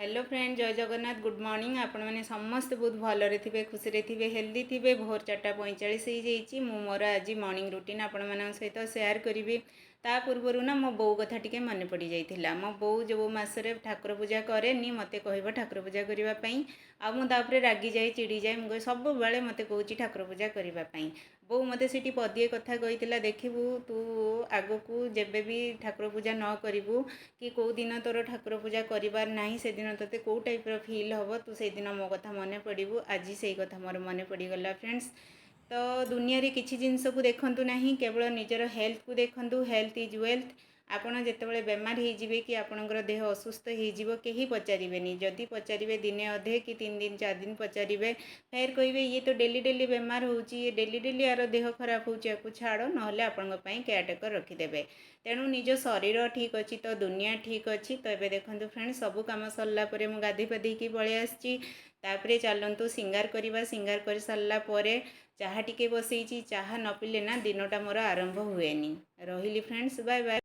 Hello friend, ଜୟ Jagannath, good morning. ଆପଣମାନେ ସମସ୍ତେ ବହୁତ ଭଲରେ ଥିବେ, ଖୁସିରେ ଥିବେ, ହେଲ୍ଦି ଥିବେ। ଭୋର 4:45 ହେଇଯାଇଛି। ମୁଁ ମୋର ଆଜି ମର୍ଣ୍ଣିଂ ରୁଟିନ୍ ଆପଣମାନଙ୍କ ସହିତ ସେୟାର କରିବି। ତା ପୂର୍ବରୁ ନା ମୋ ବୋଉ କଥା ଟିକେ ମନେ ପଡ଼ିଯାଇଥିଲା। ମୋ ବୋଉ ଯେଉଁ ମାସରେ ଠାକୁର ପୂଜା କରେନି, ମୋତେ କହିବ ଠାକୁର ପୂଜା କରିବା ପାଇଁ। ଆଉ ମୁଁ ତାପରେ ରାଗିଯାଏ, ଚିଡ଼ିଯାଏ। ମୁଁ କହେ, ସବୁବେଳେ ମୋତେ କହୁଛି ଠାକୁର ପୂଜା କରିବା ପାଇଁ। ବୋଉ ମୋତେ ସେଠି ପଦିଏ କଥା କହିଥିଲା, "ଦେଖିବୁ, ତୁ ଆଗକୁ ଯେବେ ବି ଠାକୁର ପୂଜା ନ କରିବୁ କି କେଉଁ ଦିନ ତୋର ଠାକୁର ପୂଜା କରିବାର ନାହିଁ, ସେଦିନ ତୋତେ କେଉଁ ଟାଇପ୍ର ଫିଲ୍ ହେବ, ତୁ ସେଇଦିନ ମୋ କଥା ମନେ ପଡ଼ିବୁ।" ଆଜି ସେଇ କଥା ମୋର ମନେ ପଡ଼ିଗଲା ଫ୍ରେଣ୍ଡସ୍। ତ ଦୁନିଆରେ କିଛି ଜିନିଷକୁ ଦେଖନ୍ତୁ ନାହିଁ, କେବଳ ନିଜର ହେଲ୍ଥକୁ ଦେଖନ୍ତୁ। Health is wealth. ଆପଣ ଯେତେବେଳେ ବେମାର ହେଇଯିବେ କି ଆପଣଙ୍କର ଦେହ ଅସୁସ୍ଥ ହେଇଯିବ, କେହି ପଚାରିବେନି। ଯଦି ପଚାରିବେ, ଦିନେ ଅଧେ କି 3 ଦିନ 4 ଦିନ ପଚାରିବେ। ଫେର କହିବେ, ଇଏ ତ ଡେଲି ଡେଲି ବେମାର ହେଉଛି, ଇଏ ଡେଲି ଡେଲି ଆର ଦେହ ଖରାପ ହେଉଛି, ଆକୁ ଛାଡ଼। ନହେଲେ ଆପଣଙ୍କ ପାଇଁ କେୟାରଟେକର ରଖିଦେବେ। ତେଣୁ ନିଜ ଶରୀର ଠିକ୍ ଅଛି ତ ଦୁନିଆ ଠିକ୍ ଅଛି। ତ ଏବେ ଦେଖନ୍ତୁ ଫ୍ରେଣ୍ଡ, ସବୁ କାମ ସରିଲା ପରେ ମୁଁ ଗାଧୋଇ ପାଧେଇକି ପଳେଇ ଆସିଛି। ତାପରେ ଚାଲନ୍ତୁ ସିଙ୍ଗାର କରିବା। ସିଙ୍ଗାର କରିସାରିଲା ପରେ ଚାହା ଟିକେ ବସେଇଛି। ଚାହା ନ ପିଇଲେ ନା ଦିନଟା ମୋର ଆରମ୍ଭ ହୁଏନି। ରହିଲି ଫ୍ରେଣ୍ଡସ୍, ବାଏ ବାଏ।